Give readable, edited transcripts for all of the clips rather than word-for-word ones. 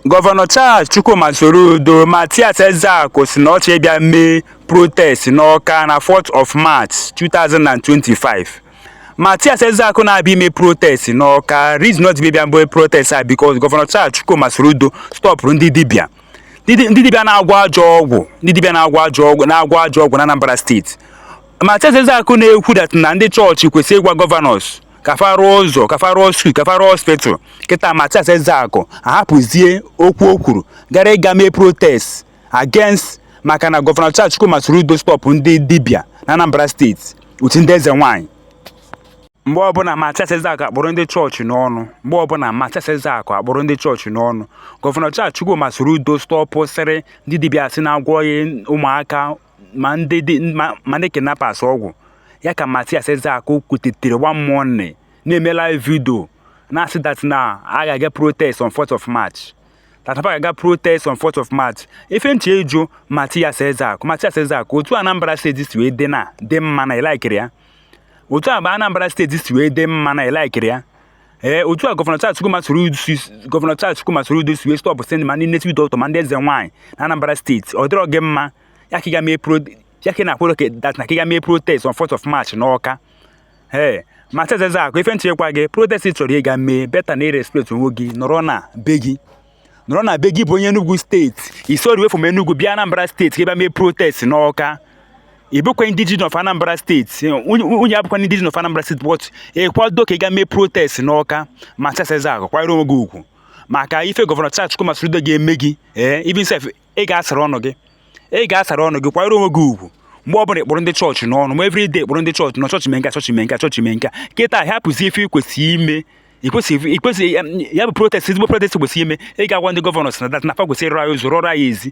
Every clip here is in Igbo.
Gọvanọ Charles Chukwuma Soludo, Mathias Ezeaku si na ọ chọrọ ịbịa mee protest n'Awka na 4th of March 2025. Mathias Ezeaku na-abịa ime protest n'Awka. Reason not bịa mee protest a, because Gọvanọ Charles Chukwuma Soludo stọpụrụ ndị dibịa, ndị dibịa na-agwọ ajọ ọgwụ, ndị dibịa na-agwọ ajọ ọgwụ, na-agwọ ajọ ọgwụ na Anambra Steeti. Mathias Ezeaku na-ekwu that na ndị chọọchị kwesịrị ịgwa governors ka fa rụọ ụzọ, ka fa rụọ school, ka fa rụọ hospital. Kịta Mathias Ezeaku ahapụzie okwu o kwuru, gara ịga mee protest against maka na Gọvanọ Charles Chukwuma Soludo stop ndị dibịa na Anambra Steeti otu ndị eze nwaanyị. Mgbe ọbụla Mathias Ezeaku akpọrọ ndị chọọchị n'ọnụ, mgbe ọbụla Mathias Ezeaku akpọrọ ndị chọọchị n'ọnụ, Gọvanọ Charles Chukwuma Soludo stọpụsịrị ndị dibịa si na-agwọghị ụmụaka ma ndị ma ndị kidnappers ọgwụ ya, ka Mathias Ezeaku kwutetere one morning na-eme live video na-asị that na a ga-aga protest on 4th of March, that a ga-aga protest on 4th of March. Ife nche ịjụ Mathias Ezeaku, Mathias Ezeaku, otu Anambra Steeti si wee dị na dị mma na ịlaikiri ya, otu a bụ Anambra Steeti si wee dị mma na ịlaikiri ya. Ee, otu a Gọvanọ Charles Chukwuma Soludo si, Gọvanọ Charles Chukwuma Soludo si wee stop send ma ndị native doctor ma ndị eze nwaanyị na Anambra Steeti, ọ dịrọ gị mma ya ka ị ga mee pro ya ka ị na-akwado that na ka ị ga mee protest on 4th of March n'Awka. Ee, Mathias Ezeaku, ife nchekwa gị, protest ị chọrọ ịga mee, better na irespect onwe gị, nọrọ na be gị, nọrọ na be gị. Bụ onye Enugu Steeti, isori wefu m Enugu bịa Anambra Steeti ka ị bịa mee protest n'Awka. Ị bụkwa indigene of Anambra Steeti, nwunye abụkwa indigene of Anambra Steeti, but ị kwado ka ị ga mee protest n'Awka. Mathias Ezeaku, kwanyere onwe gị ugwu, maka ife Gọvanọ Charles Chukwuma Soludo ga-eme gị. Ee, even sef, ị ga-asara ọnụ gị, ị ga-asara ọnụ gị. Kwanyere onwe gị ugwu. Mgbe ọbụla ịkpọrọ ndị chọọchị n'ọnụ, ma everyday kpọrọ ndị chọọchị na chọọchị mee nka, chọọchị mee nka, chọọchị mee nka, kịta hapụzi ife ị kwesịrị ime. Ikwesị ya bụ protest, ezigbo protest kwesịrị ime, ị ga-agwa ndị governors na that na fa kwesịrị ịrụ anyị ụzọ, rụọrọ anyị ezi,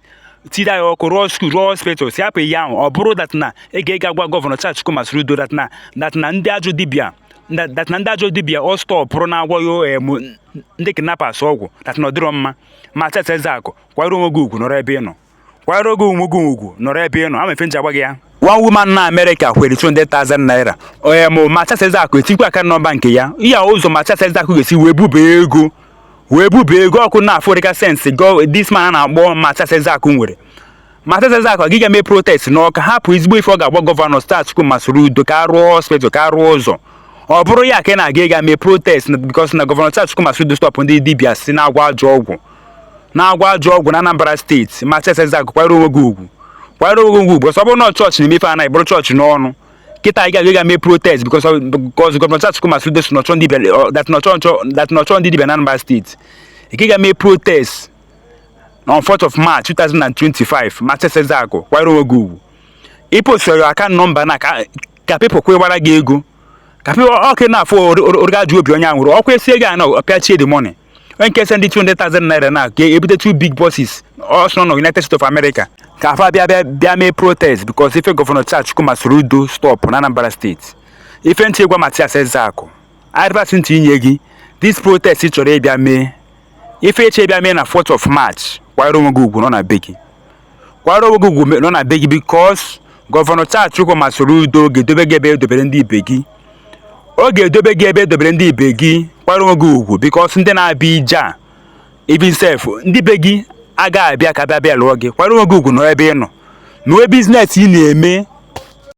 tiri anyị ọkụ, rụọ school, rụọ hospital. Si hapụ ya ahụ, ọ bụrụ that na ị ga-ịga gwa Gọvanọ Charles Chukwuma Soludo that na ndị ajọ dibịa, that na ndị ajọ dibịa ọ stọpụrụ na-agwọ ya ndị kidnappers ọgwụ, that na ọ dịrọ mma. Mathias Ezeaku, kwanyere onwe gị ugwu, nọrọ ebe ị nọ. Kwanyere onwe gị ugwu, nọrọ ebe ị nọ. Ama efe nji agwa gị ya. One woman na America kwere 200,000 naira. Onye mụ Mathias Ezeaku etikwa aka nọmba nke ya. Ihe ụzọ Mathias Ezeaku ga-esi wee bube ego, wee bube ego ọkụ na afụ dịka sense go this man a na-akpọ Mathias Ezeaku nwere. Mathias Ezeaku agaghị eme protest n'Awka, hapụ ezigbo ife ọ ga-agba Gọvanọ Charles Chukwuma Soludo ka rụọ hospital, ka rụọ ụzọ. Ọ bụrụ ya ka ị na-aga ịga mee protest because na Gọvanọ Charles Chukwuma Soludo stop ndị dibịa si na-agwọ ajọ ọgwụ, na-agwọ ajọ ọgwụ na Anambra Steeti. Mathias Ezeaku, kwanyere onwe gị ugwu, kwanyere onwe gị ugwu. Ọ bụrụ na chọọchị na-eme ife anaghị bụrụ chọọchị n'ọnụ, kịta ị ga ịga mee protest because Gọvanọ Charles Chukwuma Soludo si n'ọchọ ndị dibịa, that n'ọchọ ndị dibịa na Anambra Steeti, ị ga mee protest on 4th of March 2025. Mathias Ezeaku, kwanyere onwe gị ugwu. Ị postụrụ account number na ka people kwewara gị ego, ka people ọkụ na-afụ orga ju obi. Onye ahụ nwere ọkwa esi ego a na ọpịachie the money. Onye nke send 200,000 naira na ka ebute two big buses ọsọ nọ United States of America ka afa bịa bịa bịa mee protest because ife Gọvanọ Charles Chukwuma Soludo stop na Anambra Steeti. Ife ntị gwa Mathias Ezeaku, advice ntị inye gị, this protest ị chọrọ ịbịa mee, ife eche ịbịa mee na 4th of March, kwanyere onwe gị ugwu, nọ na be gị. Kwanyere onwe gị ugwu, nọ na be gị, because Gọvanọ Charles Chukwuma Soludo ga-edobe gị ebe edobere ndị ibe gị. Ọ ga-edobe gị ebe edobere ndị ibe gị. Kwanyere onwe gị ugwu, because ndị na-abịa ije a, even sef ndị be gị agaghị abịa ka bịa bịa lụọ gị. Kwanyere onwe gị ugwu, nọ ebe ị nọ, mee business ị na-eme.